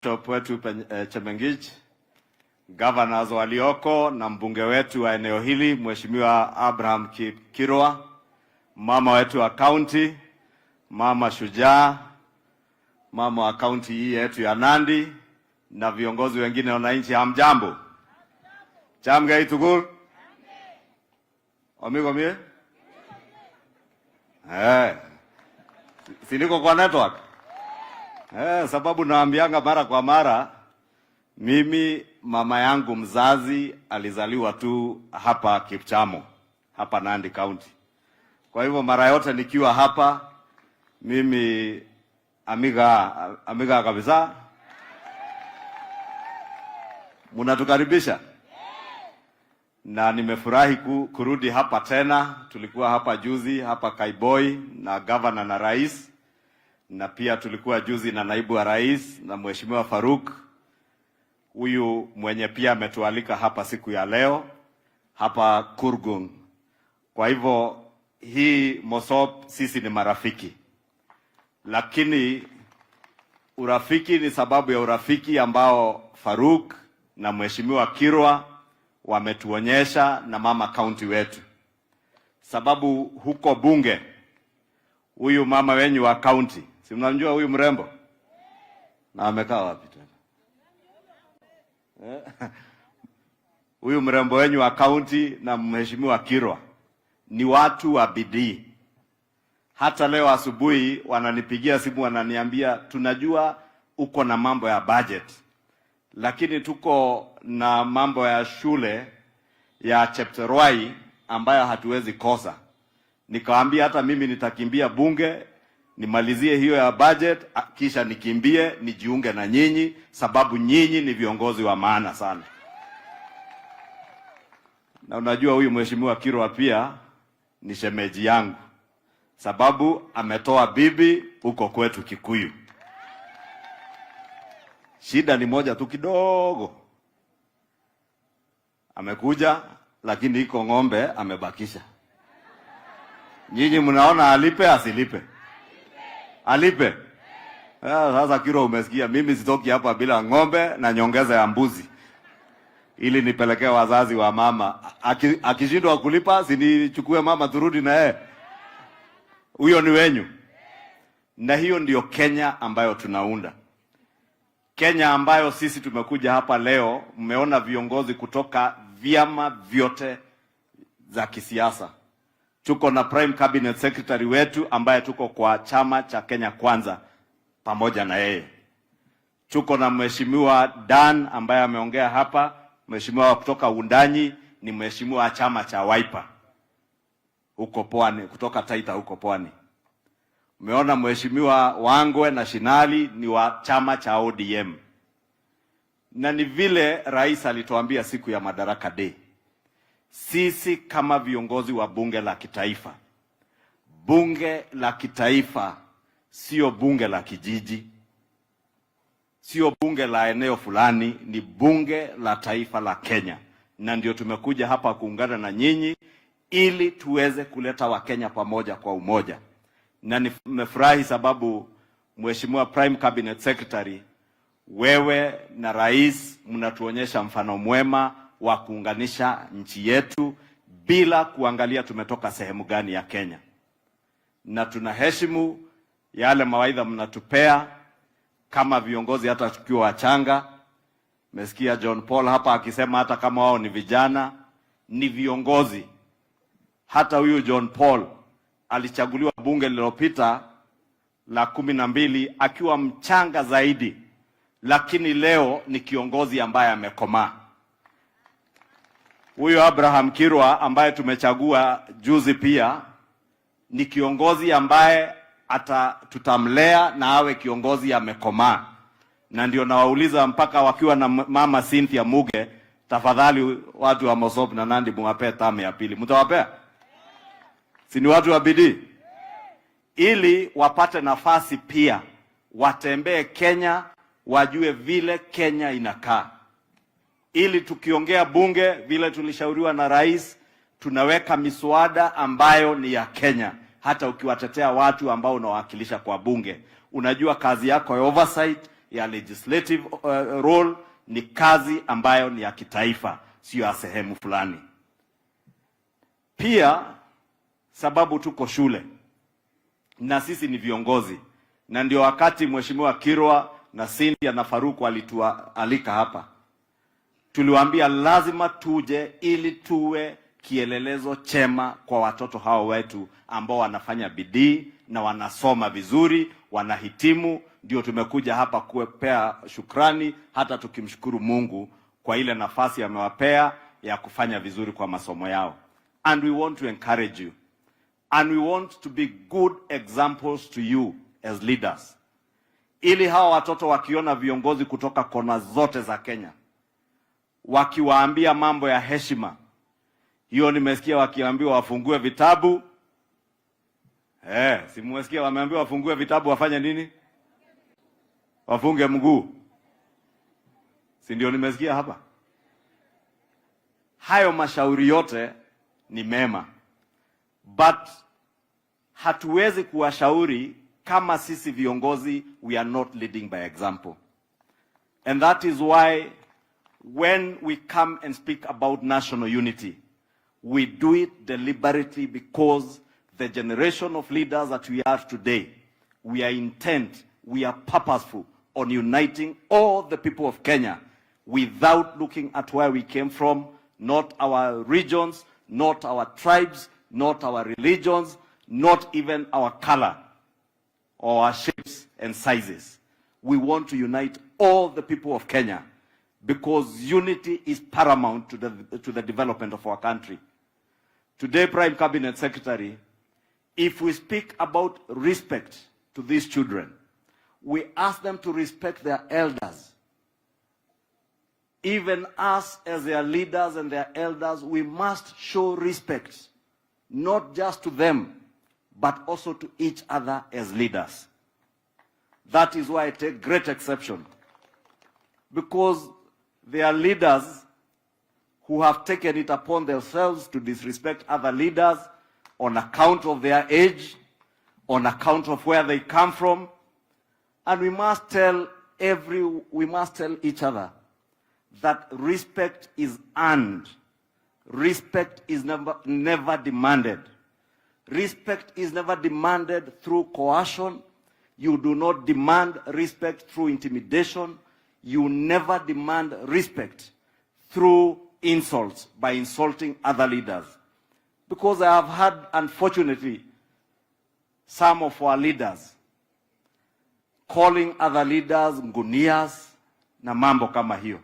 Bishop wetu Chemengich, governors walioko na mbunge wetu wa eneo hili Mheshimiwa Abraham Kirwa, mama wetu wa county, mama shujaa, mama wa county hii yetu ya Nandi na viongozi wengine wananchi, hamjambo? Chamgei tugul? Omi komie? Eh. Si niko kwa network? Eh, sababu naambianga mara kwa mara, mimi mama yangu mzazi alizaliwa tu hapa Kipchamo, hapa Nandi County. Kwa hivyo mara yote nikiwa hapa mimi amiga amiga kabisa. Munatukaribisha na nimefurahi kurudi hapa tena. Tulikuwa hapa juzi hapa Kaiboi na governor na rais, na pia tulikuwa juzi na naibu wa rais na Mheshimiwa Faruk huyu mwenye pia ametualika hapa siku ya leo hapa Kurgung. Kwa hivyo hii Mosop sisi ni marafiki, lakini urafiki ni sababu ya urafiki ambao Faruk na Mheshimiwa Kirwa wametuonyesha na mama county wetu, sababu huko bunge huyu mama wenyu wa county, si mnamjua huyu mrembo, na amekaa wapi tena? Huyu mrembo wenyu wa county na Mheshimiwa Kirwa ni watu wa bidii. Hata leo asubuhi wananipigia simu wananiambia, tunajua uko na mambo ya budget, lakini tuko na mambo ya shule ya Chepterwai ambayo hatuwezi kosa. Nikawaambia hata mimi nitakimbia bunge nimalizie hiyo ya budget, kisha nikimbie nijiunge na nyinyi, sababu nyinyi ni viongozi wa maana sana. Na unajua huyu Mheshimiwa Kirwa pia ni shemeji yangu, sababu ametoa bibi huko kwetu Kikuyu. Shida ni moja tu kidogo, amekuja lakini iko ng'ombe amebakisha. Nyinyi mnaona alipe asilipe? Alipe. Sasa Kirwa, umesikia, mimi sitoki hapa bila ng'ombe na nyongeza ya mbuzi ili nipelekee wazazi wa mama. Akishindwa kulipa, si nichukue mama turudi na yeye. Huyo ni wenyu, na hiyo ndiyo Kenya ambayo tunaunda. Kenya ambayo sisi tumekuja hapa leo, mmeona viongozi kutoka vyama vyote za kisiasa. Tuko na Prime Cabinet Secretary wetu ambaye tuko kwa chama cha Kenya Kwanza pamoja na yeye. Tuko na Mheshimiwa Dan ambaye ameongea hapa, mheshimiwa kutoka Wundanyi, ni mheshimiwa wa chama cha Wiper huko Pwani, kutoka Taita huko Pwani. Umeona Mheshimiwa Wangwe na Shinali ni wa chama cha ODM, na ni vile rais alituambia siku ya Madaraka Day, sisi kama viongozi wa bunge la kitaifa, bunge la kitaifa sio bunge la kijiji, sio bunge la eneo fulani, ni bunge la taifa la Kenya, na ndio tumekuja hapa kuungana na nyinyi ili tuweze kuleta Wakenya pamoja kwa umoja. Na nimefurahi sababu Mheshimiwa Prime Cabinet Secretary, wewe na rais mnatuonyesha mfano mwema wa kuunganisha nchi yetu bila kuangalia tumetoka sehemu gani ya Kenya, na tunaheshimu yale mawaidha mnatupea kama viongozi, hata tukiwa wachanga. Mesikia John Paul hapa akisema hata kama wao ni vijana ni viongozi. Hata huyu John Paul alichaguliwa bunge lililopita la 12 akiwa mchanga zaidi, lakini leo ni kiongozi ambaye amekomaa. Huyu Abraham Kirwa ambaye tumechagua juzi pia ni kiongozi ambaye ata tutamlea na awe kiongozi amekomaa, na ndio nawauliza mpaka wakiwa na mama Cynthia Muge, tafadhali watu wa Mosop na Nandi muwapee tamu ya pili, mtawapea? Si ni watu wa bidii, ili wapate nafasi pia watembee Kenya, wajue vile Kenya inakaa, ili tukiongea bunge vile tulishauriwa na rais, tunaweka miswada ambayo ni ya Kenya. Hata ukiwatetea watu ambao unawakilisha kwa bunge, unajua kazi yako ya oversight ya legislative role, ni kazi ambayo ni ya kitaifa, sio ya sehemu fulani. Pia sababu tuko shule na sisi ni viongozi, na ndio wakati Mheshimiwa Kirwa na Cynthia na Faruk walitualika hapa, tuliwaambia lazima tuje ili tuwe kielelezo chema kwa watoto hao wetu ambao wanafanya bidii na wanasoma vizuri, wanahitimu. Ndio tumekuja hapa kuwapea shukrani, hata tukimshukuru Mungu kwa ile nafasi amewapea ya kufanya vizuri kwa masomo yao. And we want to encourage you and we want to be good examples to you as leaders, ili hawa watoto wakiona viongozi kutoka kona zote za Kenya wakiwaambia mambo ya heshima, hiyo nimesikia wakiambiwa wafungue vitabu. Si mmesikia wameambiwa wafungue vitabu wafanye nini? Wafunge mguu, si ndio? Nimesikia hapa. Hayo mashauri yote ni mema, but hatuwezi kuwashauri kama sisi viongozi we are not leading by example. And that is why when we come and speak about national unity, we do it deliberately, because the generation of leaders that we are today, we are intent, we are purposeful on uniting all the people of Kenya without looking at where we came from, not our regions, not our tribes, not our religions, not even our color or our shapes and sizes. We want to unite all the people of Kenya because unity is paramount to the development of our country. Today, Prime Cabinet Secretary, if we speak about respect to these children, we ask them to respect their elders. Even us as their leaders and their elders, we must show respect, not just to them, but also to each other as leaders. That is why I take great exception, because there are leaders who have taken it upon themselves to disrespect other leaders on account of their age, on account of where they come from. And we must tell each other that respect is earned. Respect is never, never demanded. Respect is never demanded through coercion. You do not demand respect through intimidation. You never demand respect through insults, by insulting other leaders. Because I have had, unfortunately, some of our leaders calling other leaders ngunias na mambo kama hiyo.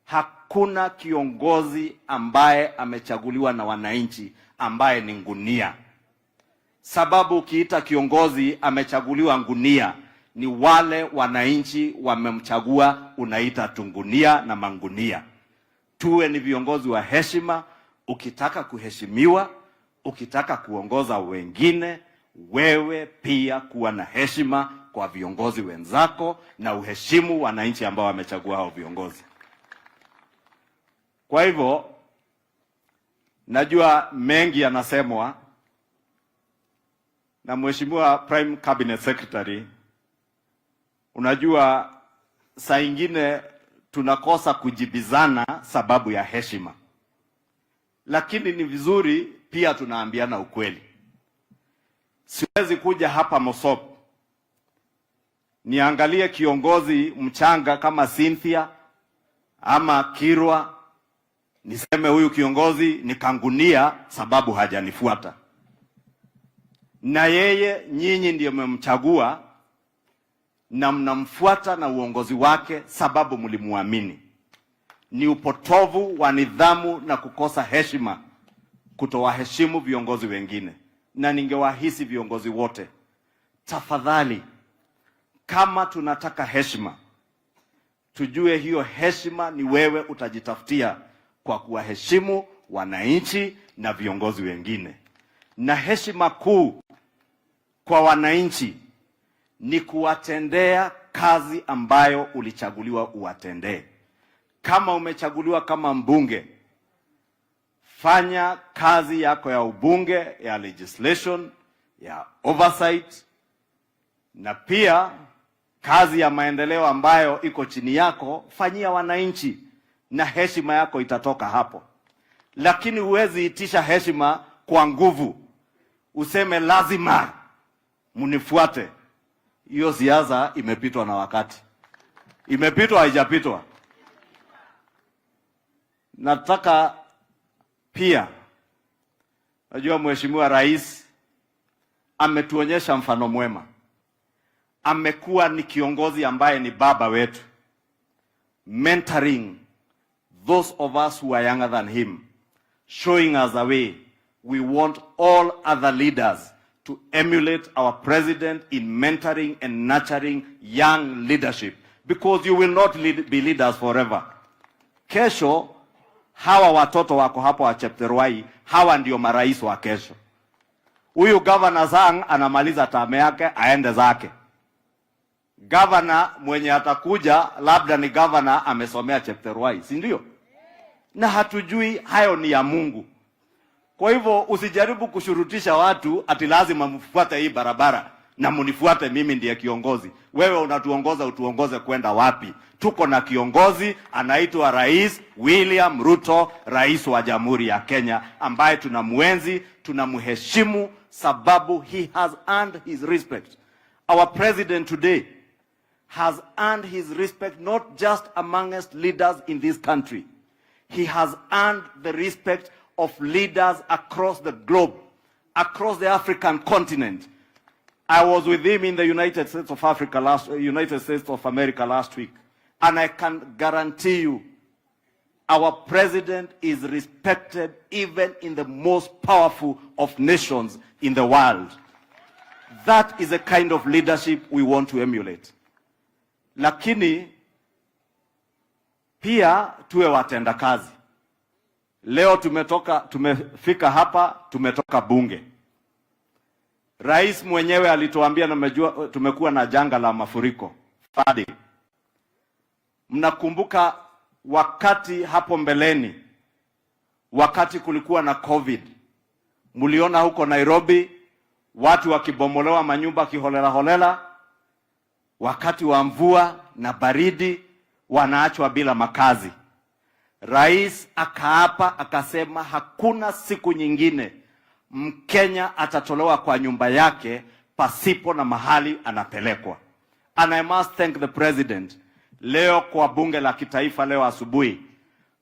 Hakuna kiongozi ambaye amechaguliwa na wananchi ambaye ni ngunia. Sababu ukiita kiongozi amechaguliwa ngunia, ni wale wananchi wamemchagua, unaita tungunia na mangunia. Tuwe ni viongozi wa heshima. Ukitaka kuheshimiwa, ukitaka kuongoza wengine, wewe pia kuwa na heshima kwa viongozi wenzako na uheshimu wananchi ambao wamechagua hao viongozi. Kwa hivyo najua mengi yanasemwa na Mheshimiwa Prime Cabinet Secretary. Unajua saa ingine tunakosa kujibizana sababu ya heshima, lakini ni vizuri pia tunaambiana ukweli. Siwezi kuja hapa Mosop niangalie kiongozi mchanga kama Cynthia ama Kirwa niseme huyu kiongozi ni kangunia sababu hajanifuata. Na yeye nyinyi ndiyo mmemchagua na mnamfuata na uongozi wake sababu mlimuamini. Ni upotovu wa nidhamu na kukosa heshima kutowaheshimu viongozi wengine, na ningewasihi viongozi wote, tafadhali, kama tunataka heshima, tujue hiyo heshima ni wewe utajitafutia kwa kuwaheshimu wananchi na viongozi wengine. Na heshima kuu kwa wananchi ni kuwatendea kazi ambayo ulichaguliwa uwatendee. Kama umechaguliwa kama mbunge, fanya kazi yako ya ubunge, ya legislation, ya oversight, na pia Kazi ya maendeleo ambayo iko chini yako, fanyia wananchi na heshima yako itatoka hapo. Lakini huwezi itisha heshima kwa nguvu, useme lazima mnifuate. Hiyo siasa imepitwa na wakati, imepitwa, haijapitwa. Nataka pia, najua Mheshimiwa Rais ametuonyesha mfano mwema. Amekuwa ni kiongozi ambaye ni baba wetu, mentoring those of us who are younger than him, showing us the way. We want all other leaders to emulate our president in mentoring and nurturing young leadership, because you will not be leaders forever. Kesho hawa watoto wako hapo wa Chepterwai, hawa ndio marais wa kesho. Huyu Governor Sang anamaliza term yake aende zake. Governor mwenye atakuja labda ni governor amesomea Chepterwai, si ndio? Na hatujui, hayo ni ya Mungu. Kwa hivyo usijaribu kushurutisha watu ati lazima mfuate hii barabara na munifuate mimi ndiye kiongozi. Wewe unatuongoza, utuongoze kwenda wapi? Tuko na kiongozi anaitwa Rais William Ruto, rais wa Jamhuri ya Kenya, ambaye tunamuenzi, tunamheshimu sababu he has earned his respect. Our president today has earned his respect not just amongst leaders in this country. He has earned the respect of leaders across the globe, across the African continent. I was with him in the United States of America last week, and I can guarantee you our president is respected even in the most powerful of nations in the world. That is the kind of leadership we want to emulate. Lakini pia tuwe watendakazi. Leo tumefika hapa, tumetoka Bunge. Rais mwenyewe alituambia, na mmejua tumekuwa na janga la mafuriko, flooding. Mnakumbuka wakati hapo mbeleni, wakati kulikuwa na COVID, mliona huko Nairobi watu wakibomolewa manyumba kiholela holela, wakati wa mvua na baridi wanaachwa bila makazi. Rais akaapa akasema hakuna siku nyingine Mkenya atatolewa kwa nyumba yake pasipo na mahali anapelekwa. And I must thank the president. Leo kwa Bunge la Kitaifa leo asubuhi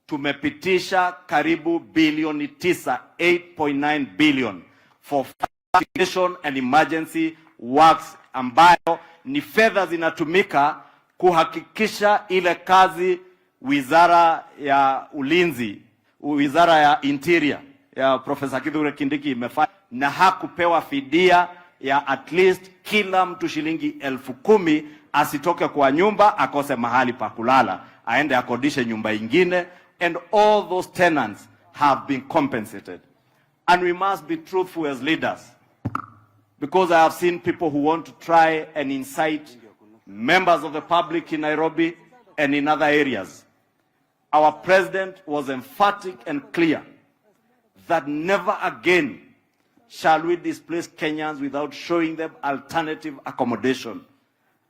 tumepitisha karibu bilioni 9, 8.9 billion for mitigation and emergency works, ambayo ni fedha zinatumika kuhakikisha ile kazi Wizara ya Ulinzi, Wizara ya Interior ya Profesa Kithure Kindiki imefanya, na hakupewa fidia ya at least kila mtu shilingi 10,000, asitoke kwa nyumba akose mahali pa kulala, aende akodishe nyumba ingine, and all those tenants have been compensated. And we must be truthful as leaders, because I have seen people who want to try and incite members of the public in Nairobi and in other areas. Our president was emphatic and clear that never again shall we displace Kenyans without showing them alternative accommodation.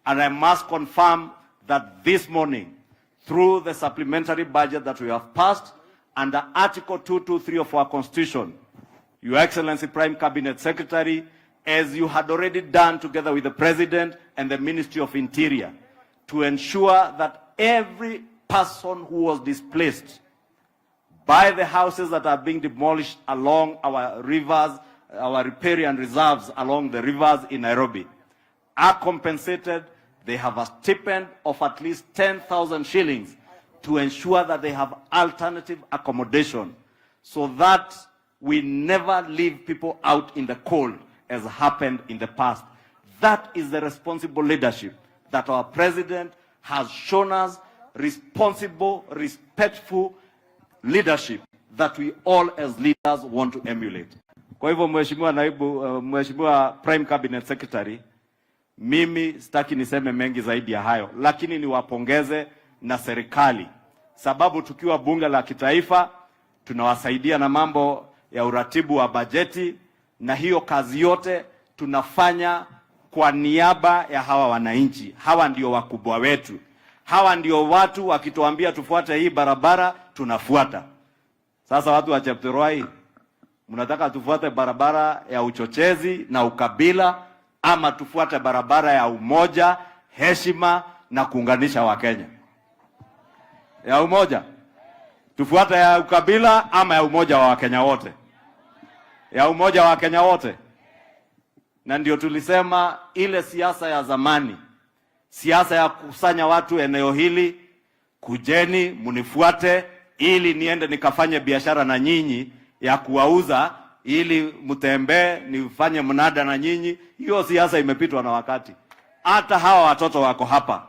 And I must confirm that this morning, through the supplementary budget that we have passed under Article 223 of our Constitution, Your Excellency Prime Cabinet Secretary, as you had already done together with the President and the Ministry of Interior, to ensure that every person who was displaced by the houses that are being demolished along our rivers, our riparian reserves along the rivers in Nairobi, are compensated. They have a stipend of at least 10,000 shillings to ensure that they have alternative accommodation so that we never leave people out in the cold as happened in the past. That is the responsible leadership that our president has shown us, responsible, respectful leadership that we all as leaders want to emulate. Kwa hivyo Mheshimiwa Prime Cabinet Secretary, mimi sitaki niseme mengi zaidi ya hayo, lakini niwapongeze na serikali, sababu tukiwa Bunge la Kitaifa tunawasaidia na mambo ya uratibu wa bajeti, na hiyo kazi yote tunafanya Kwa niaba ya hawa wananchi, hawa ndio wakubwa wetu, hawa ndio watu wakituambia tufuate hii barabara tunafuata. Sasa watu wa Chepterwai, mnataka tufuate barabara ya uchochezi na ukabila ama tufuate barabara ya umoja, heshima na kuunganisha Wakenya? Ya umoja? Tufuate ya ukabila ama ya umoja wa Wakenya wote? Ya umoja wa Wakenya wote. Na ndio tulisema ile siasa ya zamani, siasa ya kukusanya watu eneo hili, kujeni munifuate ili niende nikafanye biashara na nyinyi ya kuwauza ili mtembee nifanye mnada na nyinyi, hiyo siasa imepitwa na wakati. Hata hawa watoto wako hapa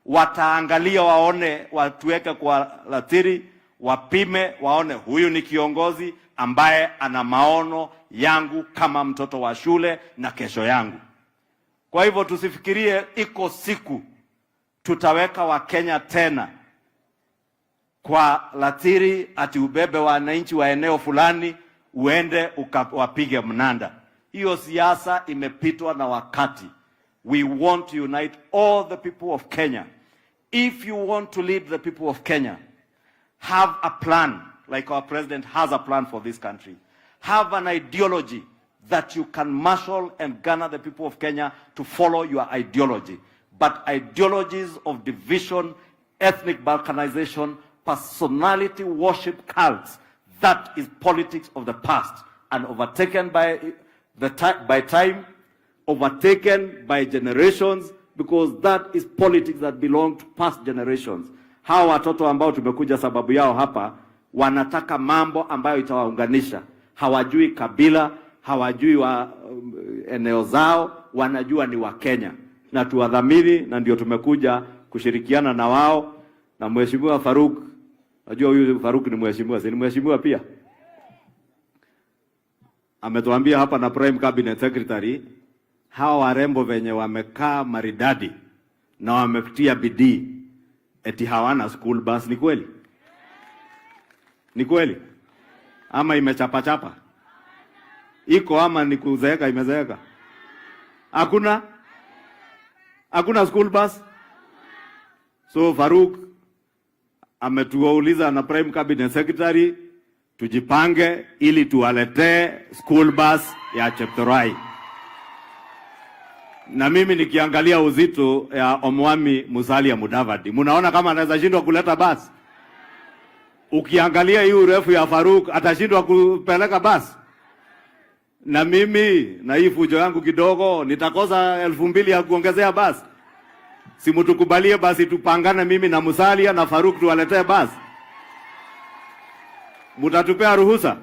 wataangalia, waone, watuweke kwa ratili, wapime, waone huyu ni kiongozi ambaye ana maono yangu kama mtoto wa shule na kesho yangu. Kwa hivyo tusifikirie iko siku tutaweka Wakenya tena kwa ratili ati ubebe wananchi wa eneo fulani uende ukawapige mnanda. Hiyo siasa imepitwa na wakati. We want to unite all the people of Kenya. If you want to lead the people of Kenya, have a plan, like our president has a plan for this country. Have an ideology that you can marshal and garner the people of Kenya to follow your ideology. But ideologies of division, ethnic balkanization, personality worship cults, that is politics of the past and overtaken by time, overtaken by generations, because that is politics that belong to past generations. Hawa watoto ambao tumekuja sababu yao hapa wanataka mambo ambayo itawaunganisha. Hawajui kabila, hawajui eneo zao, wanajua ni Wakenya na tuwadhamini, na ndio tumekuja kushirikiana na wao na Mheshimiwa Faruk. Najua huyu Faruk ni mheshimiwa, si ni mheshimiwa pia? Ametuambia hapa na Prime Cabinet Secretary, hawa warembo venye wamekaa maridadi na wametia bidii, eti hawana school bus. Ni kweli? Ni kweli ama imechapachapa iko ama ni kuzeeka? Imezeeka? Hakuna, hakuna school bus. So Faruk ametuuliza na Prime Cabinet Secretary tujipange ili tuwaletee school bus ya Chepterai. Na mimi nikiangalia uzito ya Omwami Musalia Mudavadi, munaona kama anaweza shindwa kuleta basi? Ukiangalia hii urefu ya Faruk atashindwa kupeleka basi? Na mimi na hii fujo yangu kidogo nitakosa 2,000 ya kuongezea basi? Si mtukubalie basi tupangane mimi na Musalia na Faruk tuwaletee basi? Mutatupea ruhusa?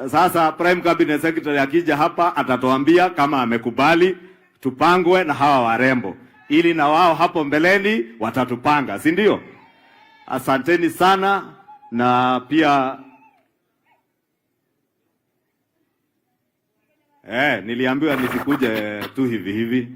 Sasa Prime Cabinet Secretary akija hapa atatuambia kama amekubali tupangwe na hawa warembo, ili na wao hapo mbeleni watatupanga, si ndio? Asanteni sana na pia niliambiwa nisikuje tu hivi hivi.